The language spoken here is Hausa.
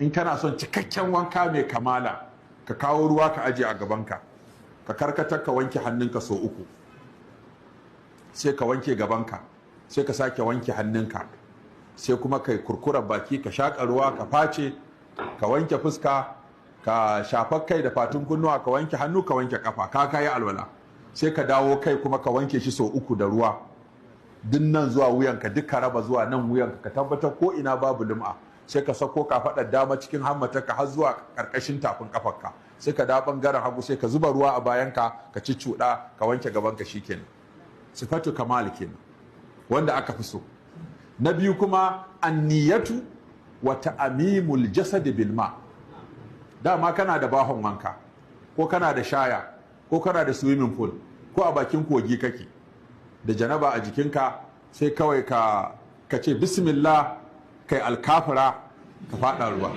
In kana son cikakken wanka mai kamala, ka kawo ruwa ka aje a gabanka, ka karkatar, ka wanke hannunka sau uku, sai ka wanke gabanka, sai ka sake wanke hannunka, sai kuma kai kurkurar baki, ka shaƙa ruwa, ka face, ka wanke fuska, ka shafa kai da fatun kunnuwa, ka wanke hannu, ka wanke kafa, ka kayi alwala. Sai ka dawo kai kuma, ka wanke shi sau uku da ruwa, duk nan zuwa wuyanka, duk ka raba zuwa nan wuyanka, ka tabbatar ko ina babu lum'a. Sai ka sako kafaɗar dama cikin hammatarka har zuwa ƙarƙashin tafin kafarka. Sai ka dawo ɓangaren hagu, sai ka zuba ruwa a bayanka, ka ci cuɗa, ka wanke gabanka. Shikenan, sifatu kamal kenan wanda aka fi so. Na biyu kuma, anniyatu wa ta'mimul jasad bil ma. Dama kana da bahon wanka, ko kana da shaya, ko kana da swimming pool, ko a bakin kogi kake da janaba a jikinka, sai kawai ka ce bismillah, kai alkafura, ka fada ruwa.